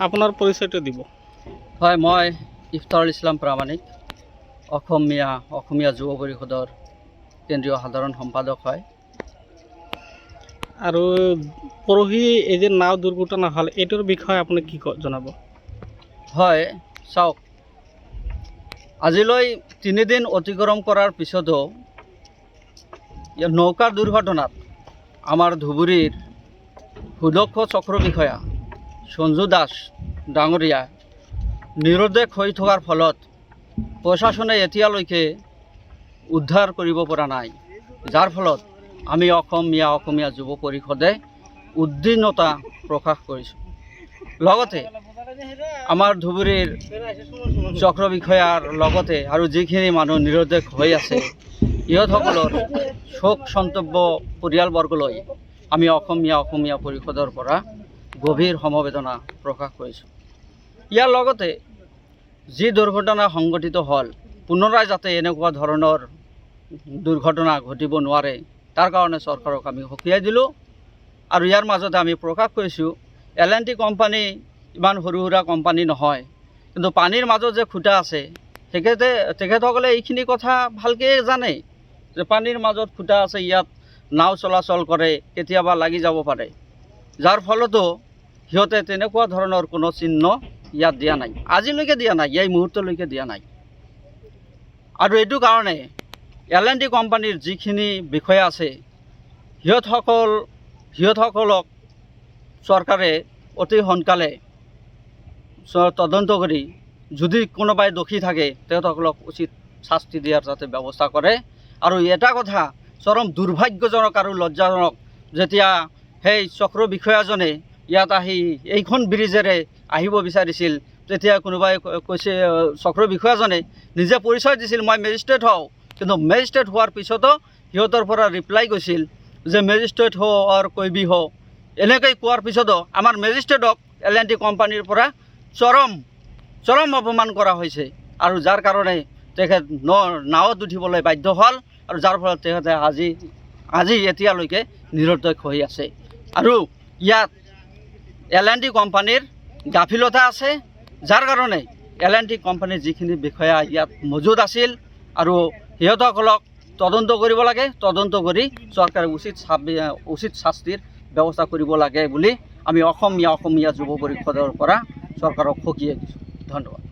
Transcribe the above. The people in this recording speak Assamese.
আপোনাৰ পৰিচয়টো দিব। হয়, মই ইফতাৰুল ইছলাম প্ৰামাণিক, অসমীয়া অসমীয়া যুৱ পৰিষদৰ কেন্দ্ৰীয় সাধাৰণ সম্পাদক হয়। আৰু পৰহি এই যে নাও দুৰ্ঘটনা হ'ল, এইটোৰ বিষয়ে আপুনি কি জনাব? হয়, চাওক, আজিলৈ 3 দিন অতিক্ৰম কৰাৰ পিছতো নৌকা দুৰ্ঘটনাত আমাৰ ধুবুৰীৰ সুদক্ষ চক্ৰ বিষয়া সঞ্জু দাস ডাঙৰীয়া নিৰুদ্দেশ হৈ থকাৰ ফলত প্ৰশাসনে এতিয়ালৈকে উদ্ধাৰ কৰিব পৰা নাই, যাৰ ফলত আমি অসমীয়া অসমীয়া যুৱ পৰিষদে উদ্বিগ্নতা প্ৰকাশ কৰিছোঁ। লগতে আমাৰ ধুবুৰীৰ চক্ৰ বিষয়াৰ লগতে আৰু যিখিনি মানুহ নিৰুদ্দেশ হৈ আছে, ইহঁতসকলৰ শোক সন্তপ্ত পৰিয়ালবৰ্গলৈ আমি অসমীয়া অসমীয়া পৰিষদৰ পৰা গভীৰ সমবেদনা প্ৰকাশ কৰিছোঁ। ইয়াৰ লগতে যি দুৰ্ঘটনা সংঘটিত হ'ল, পুনৰাই যাতে এনেকুৱা ধৰণৰ দুৰ্ঘটনা ঘটিব নোৱাৰে, তাৰ কাৰণে চৰকাৰক আমি সকীয়াই দিলোঁ। আৰু ইয়াৰ মাজতে আমি প্ৰকাশ কৰিছোঁ, এল এন টি কোম্পানী ইমান সৰু সুৰা কোম্পানী নহয়, কিন্তু পানীৰ মাজত যে খুঁটা আছে, তেখেতসকলে এইখিনি কথা ভালকৈ জানে যে পানীৰ মাজত খুঁটা আছে, ইয়াত নাও চলাচল কৰে, কেতিয়াবা লাগি যাব পাৰে, যাৰ ফলতো সিহঁতে তেনেকুৱা ধৰণৰ কোনো চিহ্ন ইয়াত দিয়া নাই, আজিলৈকে দিয়া নাই, এই মুহূৰ্তলৈকে দিয়া নাই। আৰু এইটো কাৰণে এল এন টি কোম্পানীৰ যিখিনি বিষয়া আছে, সিহঁতসকলক চৰকাৰে অতি সোনকালে তদন্ত কৰি যদি কোনোবাই দোষী থাকে, তেখেতসকলক উচিত শাস্তি দিয়াৰ যাতে ব্যৱস্থা কৰে। আৰু এটা কথা চৰম দুৰ্ভাগ্যজনক আৰু লজ্জাজনক, যেতিয়া সেই চক্ৰ বিষয়াজনে ইয়াত আহি এইখন ব্ৰিজেৰে আহিব বিচাৰিছিল, তেতিয়া কোনোবাই কৈছে, চক্ৰ বিষয়াজনে নিজে পৰিচয় দিছিল, "মই মেজিষ্ট্ৰেট হওঁ।" কিন্তু মেজিষ্ট্ৰেট হোৱাৰ পিছতো সিহঁতৰ পৰা ৰিপ্লাই গৈছিল যে "মেজিষ্ট্ৰেট हो और कोई भी हो"। এনেকৈ কোৱাৰ পিছতো আমাৰ মেজিষ্ট্ৰেটক এল এন টি কোম্পানীৰ পৰা চৰম চৰম অপমান কৰা হৈছে আৰু যাৰ কাৰণে তেখেত নাৱত উঠিবলৈ বাধ্য হ'ল আৰু যাৰ ফলত তেখেতে আজি আজি এতিয়ালৈকে নিৰুদ্দেশ হৈ আছে। আৰু ইয়াত এল এন টি কোম্পানীৰ গাফিলতা আছে, যাৰ কাৰণে এল এন টি কোম্পানীৰ যিখিনি বিষয়া ইয়াত মজুত আছিল আৰু সিহঁতসকলক তদন্ত কৰিব লাগে। তদন্ত কৰি চৰকাৰে উচিত শাস্তিৰ ব্যৱস্থা কৰিব লাগে বুলি আমি অসমীয়া অসমীয়া যুৱ পৰিষদৰ পৰা চৰকাৰক সকীয়াই দিছোঁ। ধন্যবাদ।